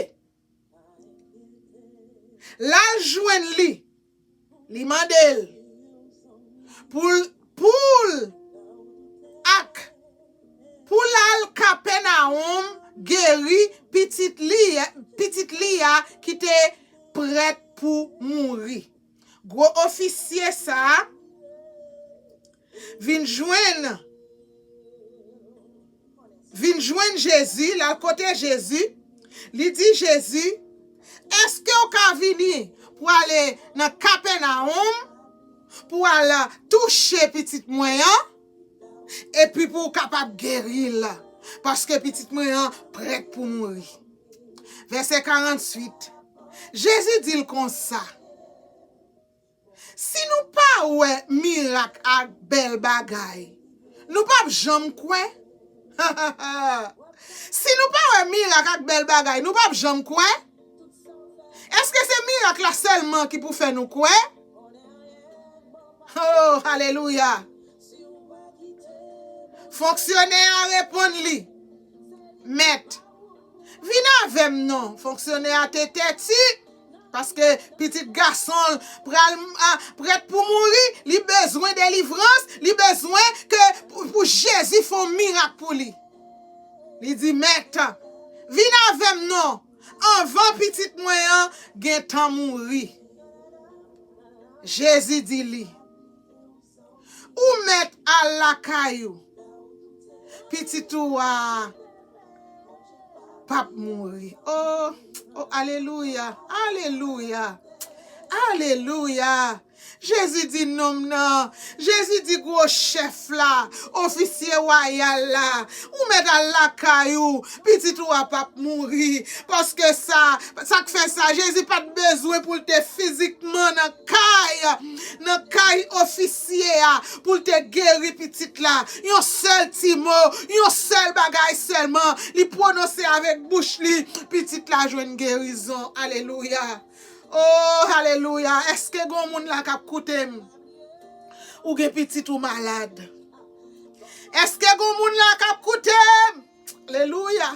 L al jwenn li, li mande l pou l, pou l ak, pou l al Kapènawòm geri pitit li, pitit li a ki te prèt pou mouri. Gwo ofisye sa a vin jwenn, vin jwenn Jezi, l al kote Jezi, li di Jezi, èske w ka vini pou ale nan Kapènawòm, pou al touche pitit mwen an, epi pou w kapab geri l, paske pitit mwen an prèt pou mouri. Vèsè karannwit, Jezi di l konsa, si nou pa wè mirak ak bèl bagay, nou p ap janm kwè. Si nou pa wè mirak ak bèl bagay, nou p ap janm kwè. Èske se mirak la sèlman ki pou fè nou kwè? Oh, alelouya! Fonksyonè a reponn li, mèt, vin avè m non. Fonksyonè a te tèti, paske pitit gason l pral, a, prèt pou mouri, li bezwen delivrans, li bezwen ke pou, pou Jezi fè yon mirak pou li. Li di, mèt, vin avè m non, anvan pitit mwen an gentan mouri. Jezi di li, ou mèt al lakay ou. Pitit ou a p ap mouri. Oh, oh, alelouya, alelouya, alelouya. Jezi di nonm nan, Jezi di gwo chèf la, ofisye wayal la, ou mèt al lakay ou, pitit ou a p ap mouri. Paske sa, sa k fè sa, Jezi pa t bezwen pou l te fizikman nan kay, nan kay ofisye a, pou l te geri pitit la. Yon sèl ti mo, yon sèl bagay sèlman, li pwononse avèk bouch li, pitit la jwenn gerizon. Alelouya! Oh, alelouya! Èske gon moun la k ap koute m? Ou gen pitit ou malad. Èske gon moun la k ap koute m? Alelouya!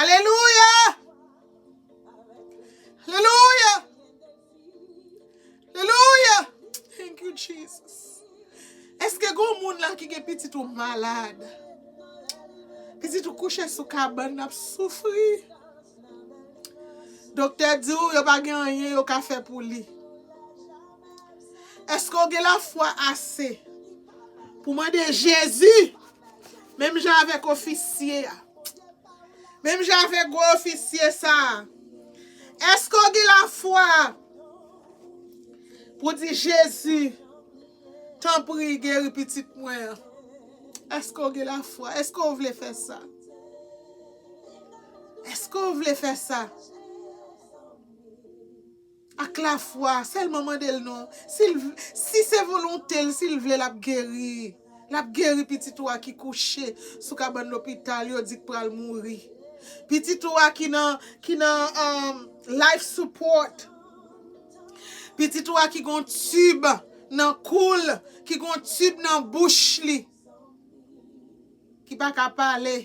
Alelouya! Moun la ki gen pitit ou malad. Pitit ou kouche sou kabann, l ap soufri. Doktè di w yo pa gen anyen yo ka fè pou li. Èske w gen lafwa ase pou mande Jezi, menm jan avèk ofisye a, menm jan avèk gwo ofisye sa a, èske w gen lafwa pou di, Jezi, tanpri, geri pitit mwen an? Èske w gen lafwa? Èske w vle fè sa? Èske w vle fè sa? Ak lafwa, sèlman mande l non. Si l v-, si se volonte l, si l vle, l ap geri. L ap geri pitit ou a ki kouche sou kabann lopital, yo di k pral mouri. Pitit ou a ki nan, ki nan, um, life support. Pitit ou a ki gon tib nan kou l, ki gon tib nan bouch li, ki pa ka pale.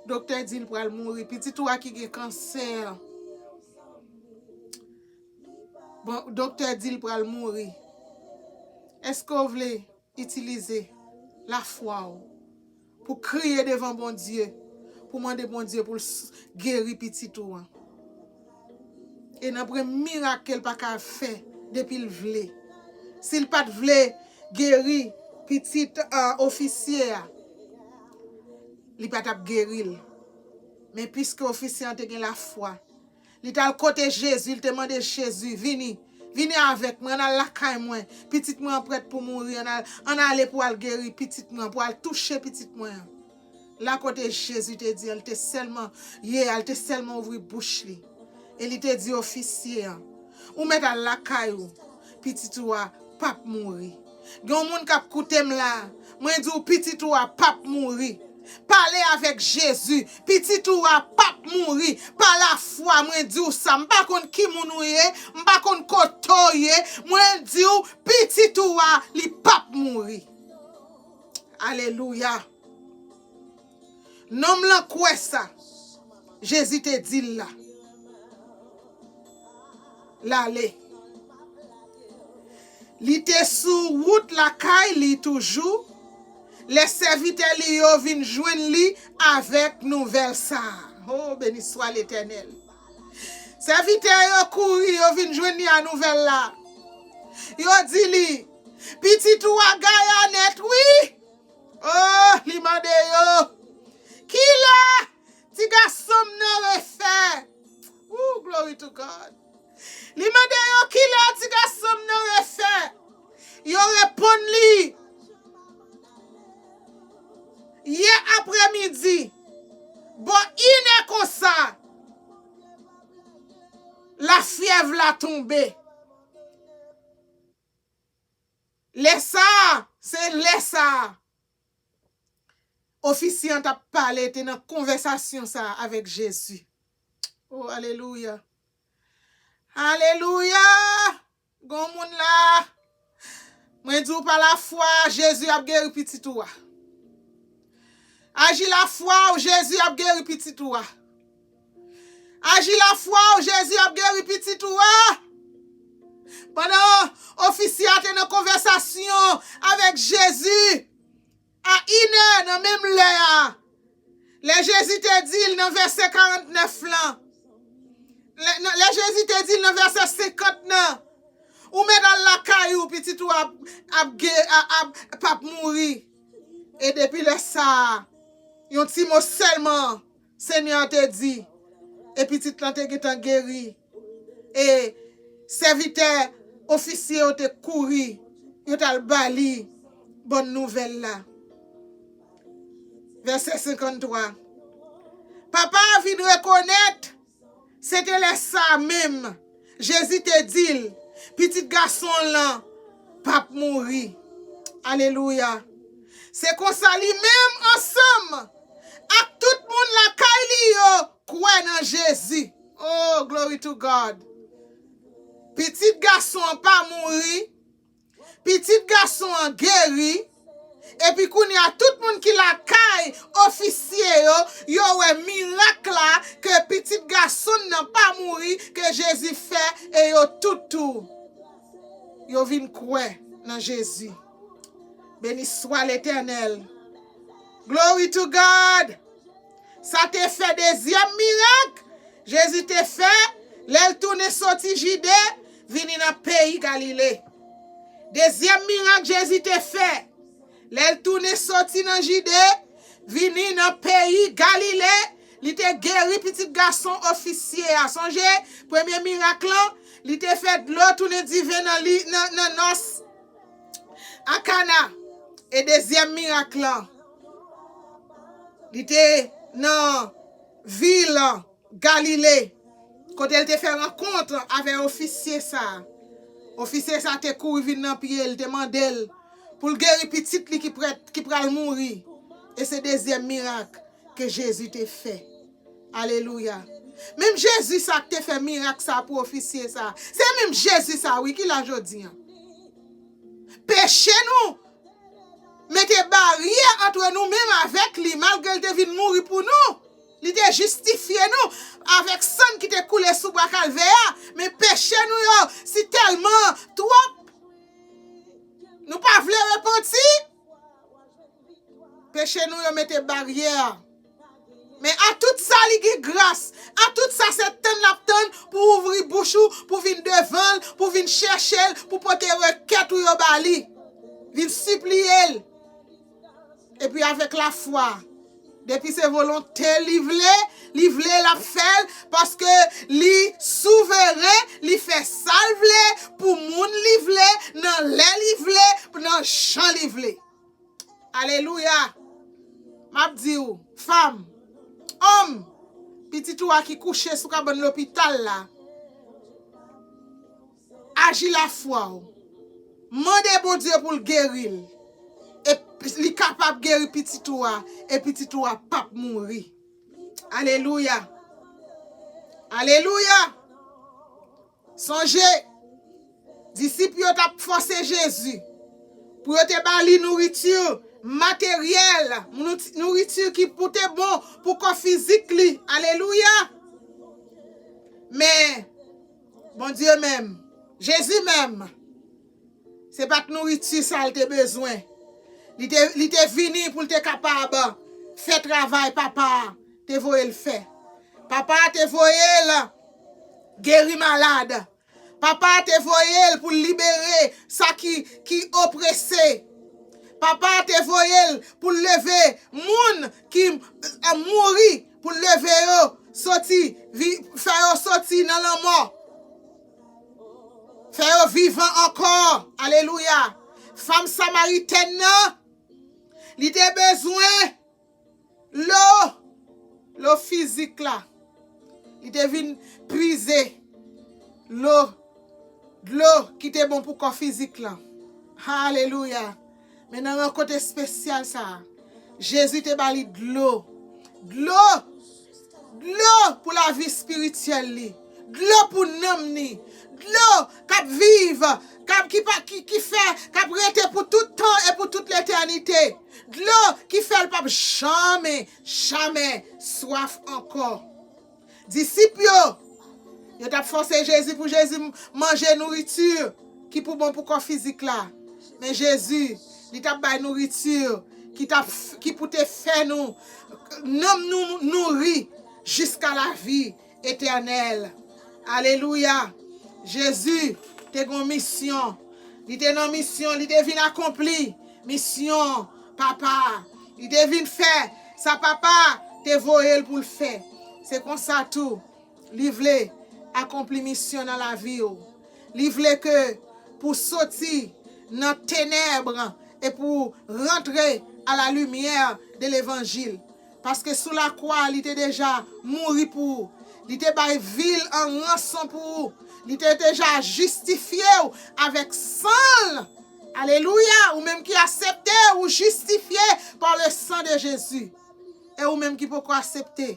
Doktè di l pral mouri. Pitit ou a ki gen kansè. Bon, doktè di l pral mouri. Èske w vle itilize lafwa w pou kriye devan Bondye, pou mande Bondye pou l s-, geri pitit ou an? E nan premye mirak ke l pa ka fè depi l vle. Si l pa t vle geri pitit, ah, ofisye a, li pa t ap geri l. Men piske ofisye an te gen lafwa, li t al kote Jezi, li te mande Jezi, vini, vini avèk mwen, ann al lakay mwen. Pitit mwen an prèt pou mouri, ann al, ann ale pou al geri pitit mwen, pou al touche pitit mwen an. La kote Jezi te di an, li te sèlman ye a, li te sèlman ouvri bouch li. E li te di ofisye an, ou mèt al lakay ou, pitit ou a p ap mouri. Gen yon moun k ap koute m la, mwen di w pitit ou a p ap mouri. Pale avèk Jezi, pitit ou a p ap mouri. Pa lafwa, mwen di w sa, m pa konn ki moun ou ye, m pa konn kote w ye, mwen di w pitit ou a, li p ap mouri. Alelouya. Nonm lan kwè sa Jezi te di l la. L ale. Li te sou wout lakay li toujou, lè sèvitè li yo vin jwenn li avèk nouvèl sa a. Oh, beni swa Letènèl. Sèvitè yo kouri, yo vin jwenn li a nouvèl la. Yo di li, pitit ou a gaya nèt, wi. Oh, li mande yo, kilè ti gason m nan refè? Ooh, glory to God. Li mande yo, kilè ti gason m nan refè? Yo reponn li, yè aprèmidi, bò inè konsa, lafyèv la tonbe. Lè sa a, se lè sa a, ofisye an t ap pale, te nan konvèsasyon sa a avèk Jezi. Oh, alelouya. Alelouya! Gon moun la. Mwen di w pa lafwa, Jezi ap geri pitit ou a. Aji lafwa w, Jezi ap geri pitit ou a. Aji lafwa w, Jezi ap geri pitit ou a. Pandan ofisye a te nan konvèsasyon avèk Jezi, a inè nan menm lè a, lè Jezi te di l nan vèsè karantnèf lan, lè, nan, lè Jezi te di l nan vèsè senkant lan, ou mèt al lakay ou, pitit ou ap, ap, ge- a- ap, p ap mouri. E depi lè sa a, yon ti mo sèlman Senyè a te di, e pitit lan te gentan geri. E sèvitè ofisye yo te kouri, yo t al ba li bòn nouvèl la. Vèsè senkanntwa. Papa a vin rekonèt se te lè sa a menm Jezi te di l, pitit gason w lan p ap mouri. Alelouya. Se konsa li menm ansanm ak tout moun lakay li yo kwè nan Jezi. Oh, glory to God. Pitit gason an pa mouri. Pitit gason an geri. Epi kounye a, tout moun ki lakay ofisye yo, yo wè mirak la, ke pitit gason nan pa mouri, ke Jezi fè, e yo tout tou, yo vin kwè nan Jezi. Beni swa Letènèl. Glory to God. Sa te fè dezyèm mirak Jezi te fè lè l tounen soti Jide vini nan peyi Galile. Dezyèm mirak Jezi te fè lè l tounen soti nan Jide vini nan peyi Galile, li te geri pitit gason ofisye a. Sonje, premye mirak lan, li te fè dlo tounen diven nan li nan, nan nòs a Kana. E dezyèm mirak lan, li te nan vil Galile, kote l te fè rankont avè ofisye sa a. Ofisye sa a te kouri vin nan pye l, te mande l pou l geri pitit li ki prèt, ki pral mouri. E se dezyèm mirak ke Jezi te fè. Alelouya. Menm Jezi sa k te fè mirak sa pou ofisye sa, se menm Jezi sa, wi, ki la jodi a. Peche nou mete baryè antre nou menm avèk li, malgre l te vin mouri pou nou. Li te jistifye nou avèk san ki te koule sou bwa Kalvè a, men peche nou yo si tèlman twòp, nou pa vle repanti. Peche nou yo mete baryè. Men a tout sa, li gen gras. A tout sa, se tann l ap tann pou ouvri bouch ou, pou vin devan l, pou vin chèche l, pou pote rekèt ou yo ba li. Vin sipliye l. Epi avèk lafwa, depi se volonte li vle, li vle, l ap fè l, paske li souveren, li fè sa l vle, pou moun li vle, nan lè li vle, nan jan li vle. Alelouya. M ap di w, fanm, òm, pitit ou a ki kouche sou kabann lopital la, aji lafwa w. Mande Bondye pou l geri l. E li kapab geri pitit ou a, e pitit ou a p ap mouri. Alelouya. Alelouya. Sonje, disip yo t ap fòse Jezi pou yo te ba li nouriti materyèl, nouriti ki pou te bon pou kò fizik li. Alelouya! Men, Bondye menm, Jezi menm, se pa t nouriti sa l te bezwen. Li te, li te vini pou l te kapab fè travay Papa a te voye l fè. Papa a te voye l geri malad. Papa a te voye l pou l libere sa ki, ki oprese. Papa a te voye l pou l leve moun ki, eh, mouri, pou l leve yo, soti, vi-, fè yo soti nan lanmò. Fè yo vivan ankò. Alelouya. Fanm samaritèn nan, li te bezwen lo, lo fizik la. Li te vin pize lo, dlo ki te bon pou kò fizik lan. Alelouya. Men nan rankont espesyal sa a, Jezi te ba li dlo. Dlo! Dlo pou lavi espirityèl li. Dlo pou nanm ni. Dlo k ap viv, k ap, ki pa, ki, ki fè, k ap rete pou tout tan e pou tout letènite. Dlo ki fè l p ap janmen, jamè swaf ankò. Disip yo, yo t ap fòse Jezi pou Jezi manje nouriti ki pou bon pou kò fizik la. Men Jezi, li t ap bay nouriti ki t ap, ki pou te fè nou, nanm nou nouri jiska lavi etènèl. Alelouya! Jezi te gen yon misyon. Li te nan misyon, li te vin akonpli misyon Papa a. Li te vin fè sa Papa a te voye l pou l fè. Se konsa tou, li vle akonpli misyon nan lavi w. Li vle ke pou soti nan tenèb e pou rantre à la lumière de l'évangile. Paske sou lakwa, li te deja mouri pou ou. Li te bay vi l an ranson pou ou. Li te deja jistifye w avèk san l. Alelouya! Ou menm ki aksepte, ou jistifye par le sang de Jésus. E ou menm ki poko aksepte,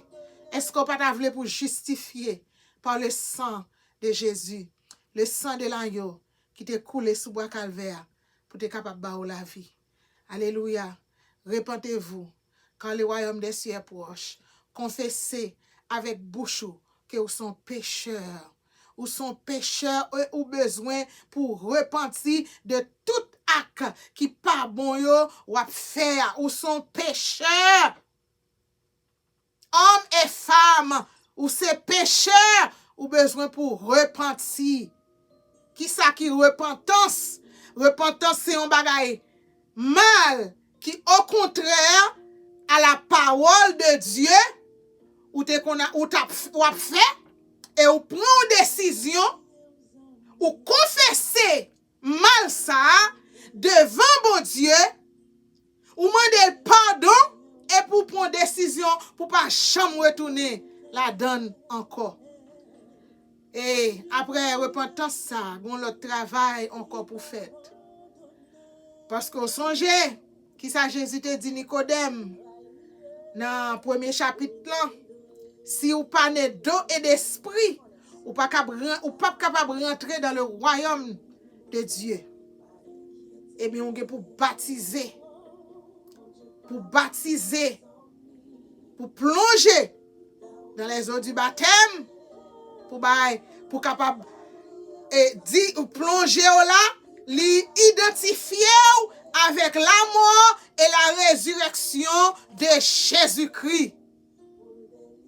èske w pa ta vle pou jistifye par le sang de Jésus, le sang de l'agneau ki te koule sou bwa Kalvè a pou te kapab ba ou lavi? Alelouya! Repentez-vous, car le royaume des cieux est proche. Konfese avèk bouch ou ke ou se yon pechè. Ou se yon pechè e ou bezwen pou repanti de tout zak ki pa bon yo w ap fè a. Ou se yon pechè. Òm e fanm, ou se pechè, ou bezwen pou repanti. Kisa ki repantans? Repantans se yon bagay mal ki okontrè a la pawòl de Dye ou te konn ou t ap w ap fè e ou pran yon desizyon, ou konfese mal sa a devan Bondye, ou mande l padon epi w pran desizyon pou pa janm retounen ladan l ankò. E apre repantans sa a, gen yon lòt travay ankò pou fèt. Paske w sonje kisa Jezi te di Nikodèm nan premye chapit lan, si ou pa ne d'eau et d'esprit, ou pa kab ran- ou p ap kapab rantre dans le royaume de Dieu. Ebyen, ou gen pou batize. Pou batize. Pou plonje dans les eaux du baptême. Pou bay, pou kapab e, di, plonje w la, li idantifye w avèk la mort et la résurrection de Jésus-Christ.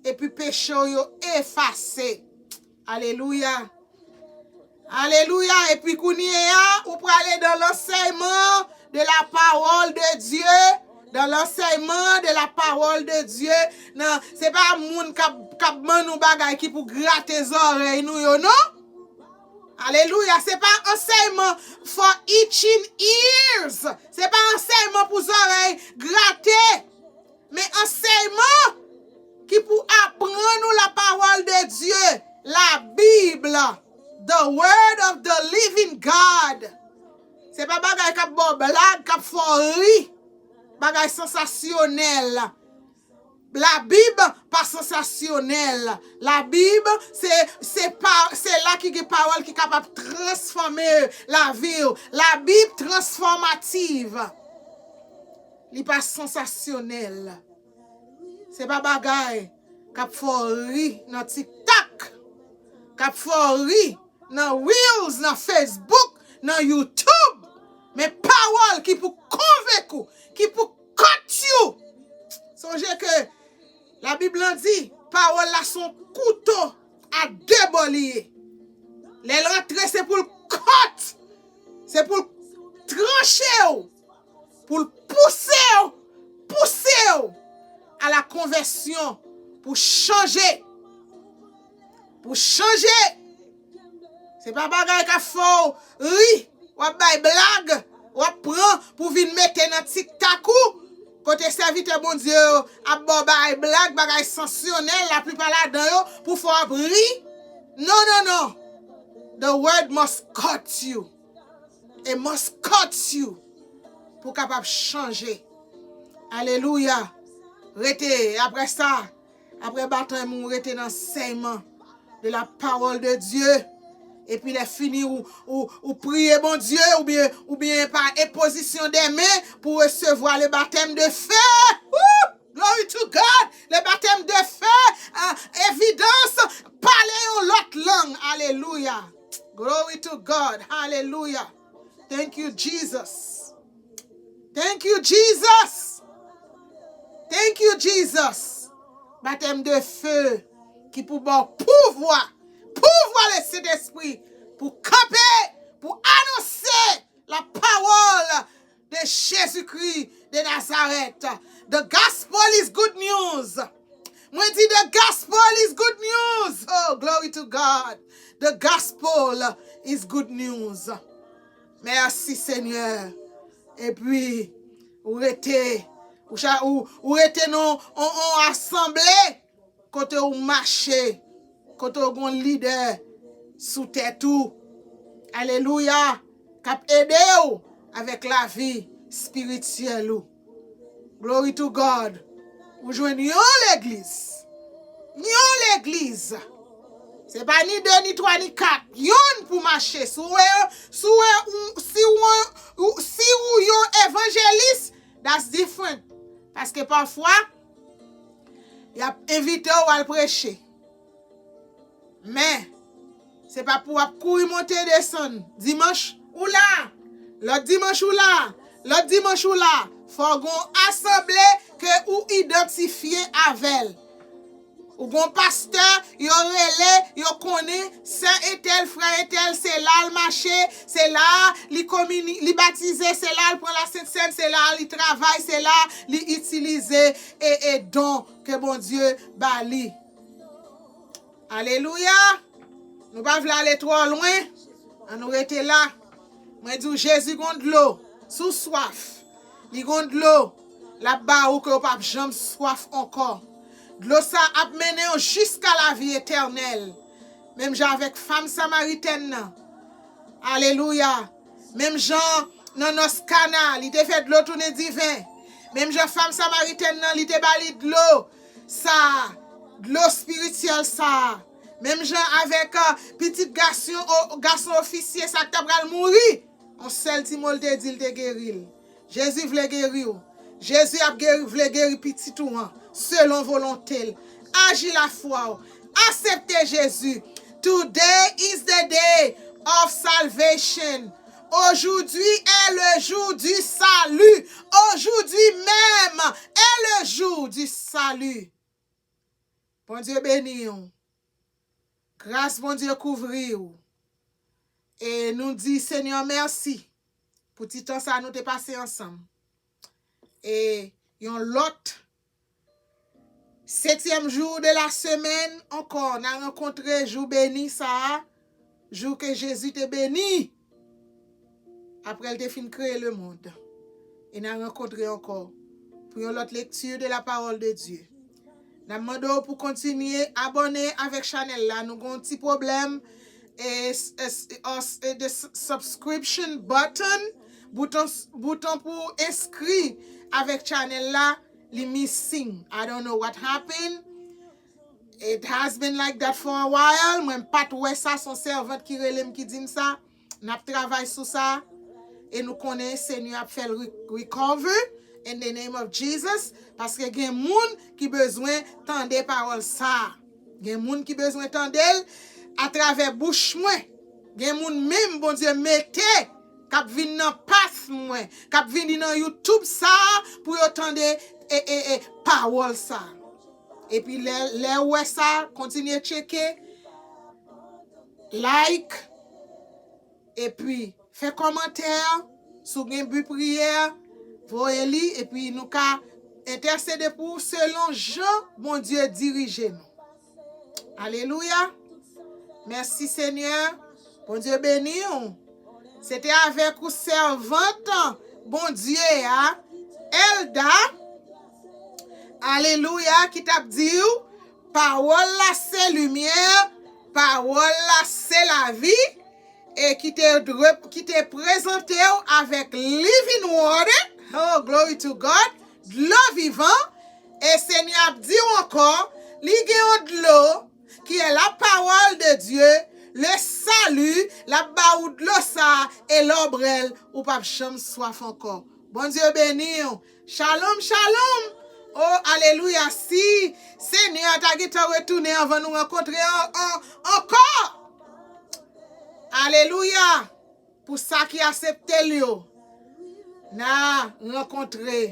Epi peche w yo efase. Alelouya. Alelouya. Epi kounye a, ou prale dans l'enseignement de la parole de Dieu. Dans l'enseignement de la parole de Dieu. Non, se pa moun k ap k ap ban nou bagay ki pou grate zòrèy nou yo, non. Alelouya. Se pa ansèyman for itching ears. Se pa ansèyman pou zòrèy grate. Men ansèyman ki pou aprann ou la parole de Dieu, la Bible, the word of the living God. Se pa bagay k ap ba w blag, k ap fè w ri. Bagay sansasyonèl. Labib pa sansasyonèl. Labib, se, se pa, se la ki gen pawòl ki kapab transfòme lavi w. Labib transfòmativ. Li pa sansasyonèl. Se pa bagay k ap fè w ri nan TikTok, k ap fè w ri nan Reels, nan Facebook, nan YouTube. Men pawòl ki pou konvenk ou, ki pou cut you. Sonje ke Labib lan di, pawòl la se yon kouto a de bò li ye. Lè l rantre, se pou l cut, se pou l tranche w, pou l pouse w, pouse w a la konvèsyon, pou chanje, pou chanje. Se pa bagay k ap fè w ri, w ap bay blag, w ap pran pou vin mete nan TikTok ou, kote sèvitè Bondye yo ap ba w bagay blag, bagay sansasyonèl, laplipa ladan yo, pou fè w ap ri. Non, non, non. The word must cut you. It must cut you. Pou w kapab chanje. Alelouya. Rete, apre sa, apre batèm ou rete nan ansèyman de la parole de Dieu. Epi lè fini ou, ou, ou priye Bondye oubyen, oubyen pa enpozisyon de men pou resevwa le baptême de feu. Woo! Glory to God! Le baptême de feu, ah, evidans, pale yon lòt lang. Alelouya! Glory to God! Alelouya! Thank you, Jesus! Thank you, Jesus! Thank you, Jesus! Batèm de feu ki pou ba w pouvwa, pouvwa le Sentespri pou kanpe, pou anonse la parole de Jésus-Christ de Nazareth. The gospel is good news. Mwen di, the gospel is good news. Oh, glory to God. The gospel is good news. Mèsi, Senyè. Epi, ou rete, ou, cha- ou, ou rete nan yon, yon asanble kote ou mache, kote ou gon lidè sou tèt ou. Alelouya. K ap ede w avèk lavi espirityèl ou. Glory to God. Ou jwenn yon legliz. Yon legliz. Se pa ni de, ni twa, ni kat. Yonn pou mache. Si w wè, si w wè, ou- si w wè, ou- si w yon evanjelis, that's different. Paske pafwa, y ap envite w al preche. Men, se pa pou w ap kouri monte desann. Dimanch, ou la. Lòt dimanch ou la, lòt dimanch ou la, fò w gen yon asanble ke ou idantifye avè l. Ou gen yon pastè, yo rele, yo konnen, sè entèl, frè entèl, se la l mache, se la li komini-, li batize, se la l pran lasentsèn, se la li travay, se la li itilize e, e don ke Bondye ba li. Alelouya! Nou pa vle ale twò lwen. Ann nou rete la. Mwen di w, Jezi gon dlo. Si w swaf, li gon dlo l ap ba ou ke w p ap janm swaf ankò. Dlo sa ap mennen w jiska lavi etènèl. Menm jan avèk fanm samaritèn nan. Alelouya! Menm jan nan nòs Kana, li te fè dlo tounen diven. Menm jan fanm samaritèn nan, li te ba li dlo sa a, dlo espirityèl sa a. Menm jan avèk, euh, pitit gason, o-, gason ofisye sa k ta pral mouri. Yon sèl ti mo l te di, l te geri l. Jezi vle geri w. Jezi ap geri, vle geri pitit ou an, selon volonte l. Aji lafwa w. Aksepte Jezi. Today is the day of salvation. Aujourd'hui est le jour du salut. Aujourd'hui même est le jour du salut. Bondye beni w. Gras Bondye kouvri w. E nou di Senyè mèsi pou ti tan sa nou te pase ansanm. E yon lòt setyèm jou de la semèn ankò, n a rankontre jou beni sa a, jou ke Jezi te beni apre l te fin kreye lemonn. E n a rankontre ankò pou yon lòt lekti de la parole de Dieu. N ap mande w pou kontinye abòne avèk chanèl la. Nou gen yon ti pwoblèm e, e, e, e de s-, subscription button, bouton, bouton pou enskri avèk chanèl la, li missing. I don't know what happened. It has been like that for a while. Mwen m pa t wè sa, se yon sèvant ki rele m ki di m sa. N ap travay sou sa. E nou konnen Senyè ap fè l re-, recover in the name of Jesus. Paske gen moun ki bezwen tande pawòl sa. Gen moun ki bezwen tande l atravè bouch mwen. Gen moun menm Bondye mete k ap vin nan path mwen, k ap vin nan YouTube sa pou yo tande e, e, e, pawòl sa. Epi lè, lè w wè sa, kontinye tcheke, like, epi fè kòmantè, si w gen bi priyè, voye li, epi nou ka entèsede pou w selon jan Bondye dirije nou. Alelouya! Mèsi Senyè. Bondye beni w. Se te avèk ou sèvant Bondye a, Elda. Alelouya, ki t ap di w, pawòl la se limyè, pawòl la se lavi, e ki te dwe, ki te prezante w avèk living water, oh, glory to God, dlo vivan, e Senyè ap di w ankò, li gen yon dlo, ki est la parole de Dieu, le salut, l ap ba ou dlo sa a, e lè w bwè l, ou p ap janm swaf ankò. Bondye beni w. Shalom, shalom. Oh, alelouya. Si Senyè a ta gentan retounen anvan nou rankontre an, an, ankò. Alelouya. Pou sa ki aksepte l yo, n a rankontre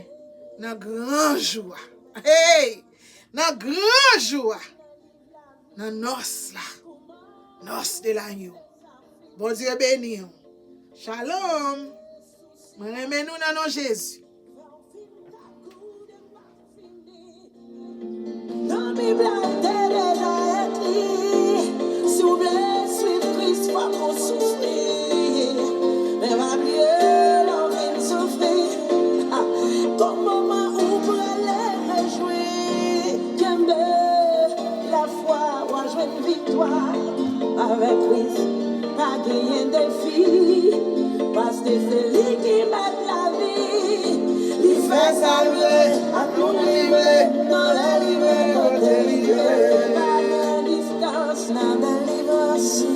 nan gran jou a. Hey! Nan gran jou a. Nan nòs la. Nòs de lanyo. Bondye beni w. Shalom. Mwen renmen nou nan non Jezi. Nan Bib la, te deja ekri, si w vle swiv Kris, fòk ou soufri. Men pa bliye, lè w fin soufri, gon moman ou prale rejwi. Kenbe lafwa, w a jwenn viktwa. Avèk Kris, pa genyen defi, paske se li ki mèt lavi. Li fè sa l vle ak moun li vle, nan lè li vle, kote li vle. Pa gen distans nan delivrans.